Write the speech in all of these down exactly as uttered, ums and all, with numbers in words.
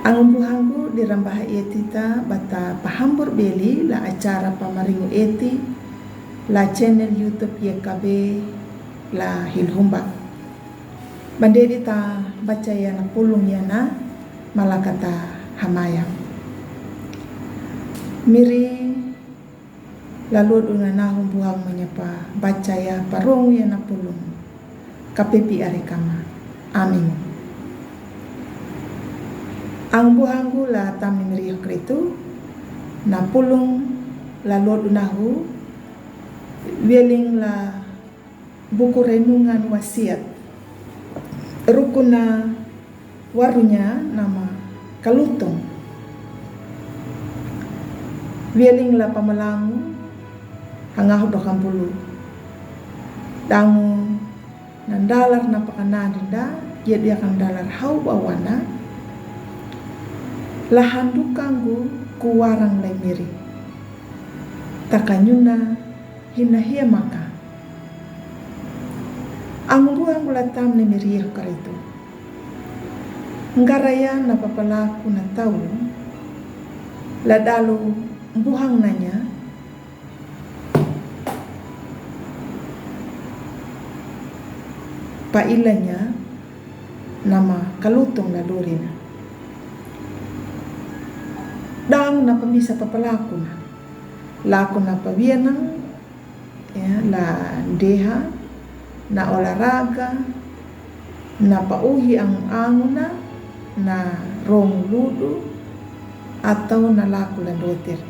Ang buhanggu di rambah eti ta bata pahambur beli la acara pamaringu eti la channel YouTube Y K B la Hilhumba. Bande di ta baca ya na pulung ya na malakata hamayang. Miri la ludu na nahum buhang manyapa baca ya parung ya na pulung. Kapepi ari kama. Amin. Ang buhanggu la tamni miriah keritu na pulung la ludu nahu wieling la buku renungan wasiat. Rukuna warunya nama kalutung. Wieling la pamalangu hangah dokan bulu. Dangu nandalar na pakana dinda, yet dia kan dalar hau bawana. Lahan dukanggu kuwarang lai miri. Takanyuna hina hia maka. Ang buhang bulatam ni miriah karitu. Nggaraya na papalaku na tau. La dalu buhang nanya. Pa ilanya nama kalutung la lurina. Dang na pamisa papalaku na. Laku na pawianang ya, la deha, na olahraga, na pauhi ang anguna, na rong ludu, atau na laku la dotir.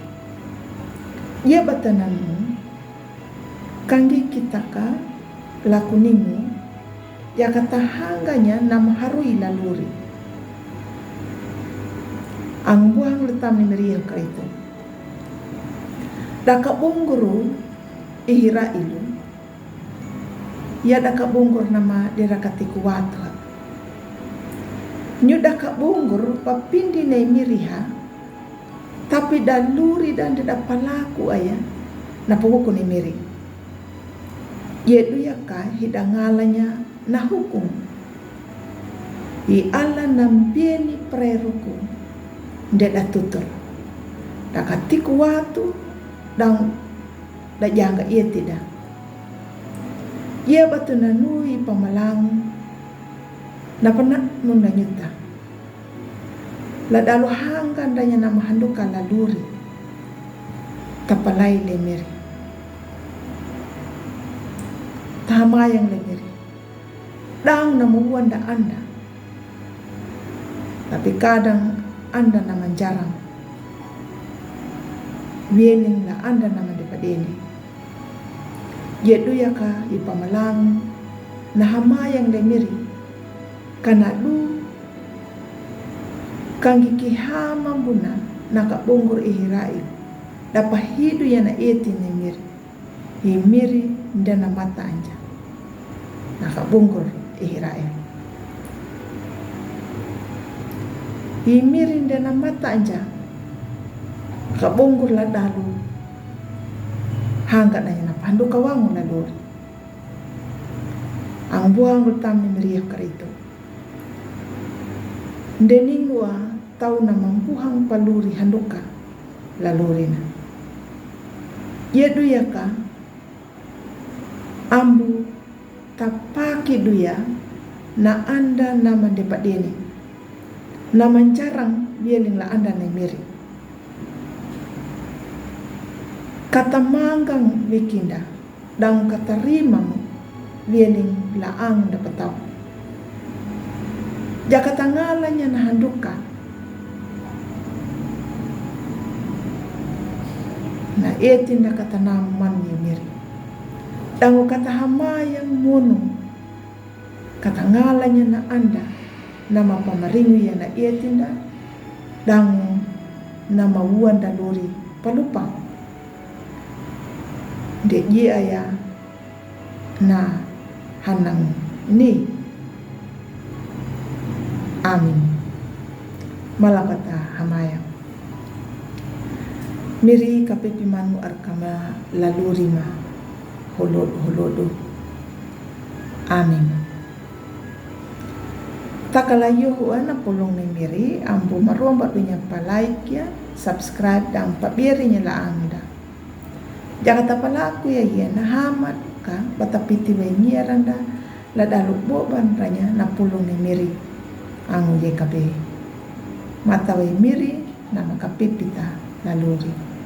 Ia batananu kanggi kitaka laku ningu, ya katahanganya na maharui la luri. Ang buhang letam ni miriah karitu. Daka bunguru ihira ilu. Ya daka bungur nama dera katiku watu. Nyu daka bungur papindi nei miriha. Tapi da luri dan da palaku aya na pahuku ni miri. Ye duyaka hida ngalanya na hukum. I ala nambieni preruku nde da tutur. Da katiku watu dang da janga ieti da. Ia batu nanui pamalang na pena nunda nyuta. La dalu hangga ndanya nama handuka la luri. Tapalai le miri. Tahamayang le miri. Dang na muwan da anda. Tapi kadang anda na manjarang. Wiening la anda na mandepadeni. Ye duyaka i pamalang na hamayang le miri. Kana du kanggi kihama buna na ka bongor ihirail. Da pahidu ya na eti ne miri. Hi miri nda na mata anja. Na ka bongor ihirail. Hi miri nda na mata anja. Ka bongor la dalu. Hangga na ya na pandu kawangu na lori. Ang buang rutam ni miriah karitu. Ndening wa tau na mambuhang paluri handuka la lurina. Ye duyaka ambu tapaki duya na anda na mandepadeni. Na manjarang wieling la anda na miri. Kata manggang wikinda. Dang katarimang wieling la ang da patau. Jaka tangalanya na handuka. Na etin da kata naman ye miri. Dangu kata hamayang munu. Kata ngalanya na anda, nama pamaringu ya na etinda, dangu nama wuan da lori palupang. Nde ye aya na hanang ni. Amin. Malapata hamayang. Miri kapipi manu arkama la lurima holodu holodu. Amin. Takala yohu na pulung ni miri, ambu maromba dunya palaikia, subscribe dan pabiri nya la anda. Jaga tapalaku ya ye na hamat ka batapiti wai nyeranda la dalu boban ranya na pulung ni miri. Angu ye kabe. Mata wai miri na makapipita laluri.